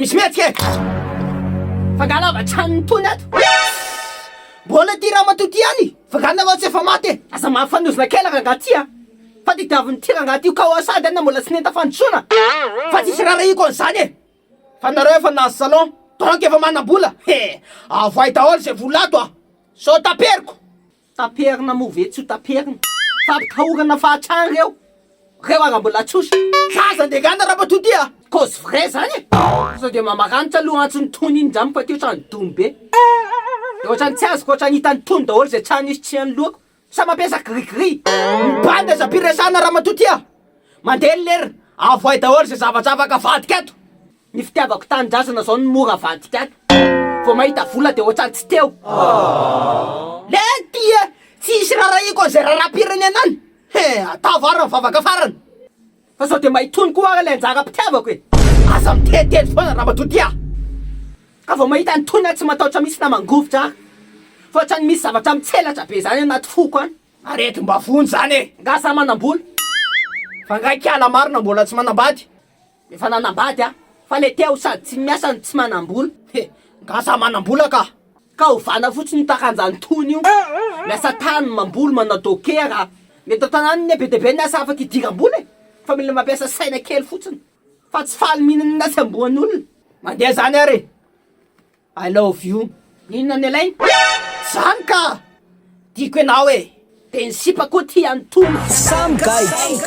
misy mihetsika e! Fa nga lava tranony tony ato? Mbola ity ramatoa ity ihany? Fa nga nareo tsy efa maty e? Aza mahafanozona kely rangaha ty a! Fa tediavin'ity rangaha ty ho Kawasady any na mbola tsy nahita fandrosoana! Fa tsisy rarahiko an'izany e! Fa nareo efa nahazo salon, donc efa manam-bola! He! Avoahy daholo izay vola ato a! Sao taperiko! Taperina moa ve tsy ho taperina? Fampitahorana fahatrany reo! Reo ara mbola tsosa! Zaza ndegana ramatoa ty a! Cause vrai zany e! Sao de mamaranitra aloha antsony tony iny zany fa ty otrany domy be. De otrany tsy azoko otrany hitany tony daholo zay trano isy tsy any lohako. Sa mampiasa gris gris? Ny bandy aza ampiresahana ramatoa ty a! Mandeha ny lera, avoay daholo zay zavatra afaka avadika ato! Ny fitiavako tanindrazana zao no mora avadika ato. Vao mahita vola de otrany tsy teo. Lety e! Tsy hisy rarahiko an'izay raharaham-pirenena any! He! Atavo ary ny vavaka farany! Fa sao de mba hitony koa ary ilay anjaram-pitiavako e! Aza miteniteny foana ramatoa ty a! Ka vao mahita an'i Tony aho tsy matahotra mihitsy na mangovitra ary. Fa ohatran'ny misy zavatra mitselatra be zany anaty foko any. Aretim-bavony zany e! Nga za manam-bola? Fa nga kiala marina mbola tsy manambady? Efa nanambady aho, fa le teo sady tsy miasa no tsy manam-bola. He! Nga za manam-bola ka! Ka ovana fotsiny io taranjan'i Tony io. Miasa tany, mamboly, manao dokera. Ny eto an-tanàna anie be dia be ny asa afaka idiram-bola e! Fa mila mampiasa saina kely fotsiny. Fa tsy faly mihinana sy amboan'olona. Mandeha zany ary e! I love you. Inona ny alainy? Zany ka! Tiako ianao e! De ny sipa koa tia an'i Tony. Samy gaigy.